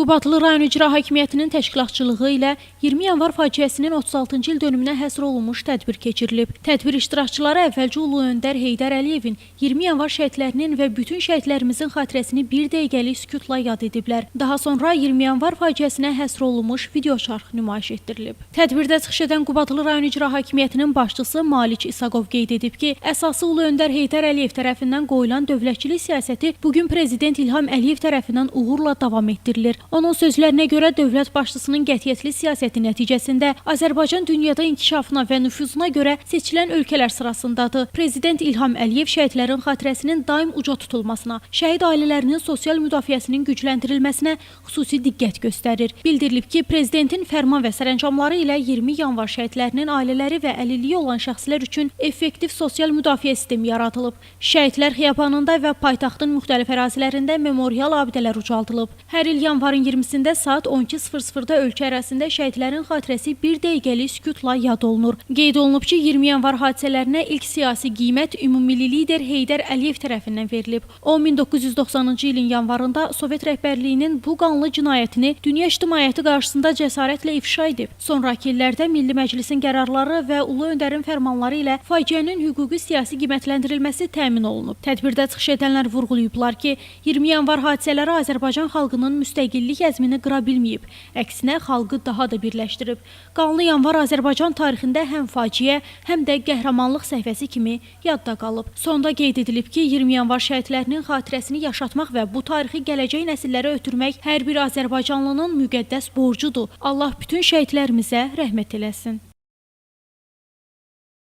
Qubadlı rayon İcra Hakimiyyətinin təşkilatçılığı ilə 20 yanvar faciəsinin 36-cı il dönümünə həsr olunmuş tədbir keçirilib. Tədbir iştirakçıları əvvəlcə Ulu Öndər Heydər Əliyevin 20 yanvar şəhidlərinin və bütün şəhidlərimizin xatirəsini bir dəqiqəlik sükutla yad ediblər. Daha sonra 20 yanvar faciəsinə həsr olunmuş videoşarx nümayiş etdirilib. Tədbirdə çıxış edən Qubadlı rayon İcra Hakimiyyətinin başçısı Malik İsaqov qeyd edib ki, əsası Ulu Öndər Heydər Əliyev tərəfindən qoyulan dövlətçilik siyasəti bu gün Prezident İlham Əliyev tərəfindən uğurla davam etdirilir. Onun sözlərinə görə dövlət başçısının qətiyyətli siyasəti nəticəsində Azərbaycan dünyada inkişafına və nüfuzuna görə seçilən ölkələr sırasındadır. Prezident İlham Əliyev şəhidlərin xatirəsinin daim uca tutulmasına, şəhid ailələrinin sosial müdafiəsinin gücləndirilməsinə xüsusi diqqət göstərir. Bildirilib ki, prezidentin fərman və sərəncamları ilə 20 yanvar şəhidlərinin ailələri və əlilliyi olan şəxslər üçün effektiv sosial müdafiə sistemi yaradılıb. Şəhidlər xiyabanında və paytaxtın müxtəlif ərazilərində memorial abidələr ucaldılıb. Hər il yanvarın 20-sində saat 12:00-da ölkə ərazisində şəhidlərin xatirəsi bir dəqiqəlik sükutla yad olunur. Qeyd olunub ki, 20 yanvar hadisələrinə ilk siyasi qiymət ümummilli lider Heydər Əliyev tərəfindən verilib. O 1990-cı ilin yanvarında Sovet rəhbərliyinin bu qanlı cinayətini dünya ictimaiyyəti qarşısında cəsarətlə ifşa edib. Sonrakı illərdə Milli Məclisin qərarları və Ulu Öndərin fərmanları ilə faciənin hüquqi siyasi qiymətləndirilməsi təmin olunub. Tədbirdə çıxış edənlər vurğulayıblar ki, 20 yanvar hadisələri Azərbaycan xalqının müstəqillik əzmini qıra bilməyib. Əksinə xalqı daha da birləşdirib. Qanlı yanvar Azərbaycan tarixində həm faciə, həm də qəhrəmanlıq səhifəsi kimi yadda qalıb. Sonda qeyd edilib ki, 20 yanvar şəhidlərinin xatirəsini yaşatmaq və bu tarixi gələcək nəsillərə ötürmək hər bir azərbaycanlının müqəddəs borcudur. Allah bütün şəhidlərimizə rəhmət eləsin.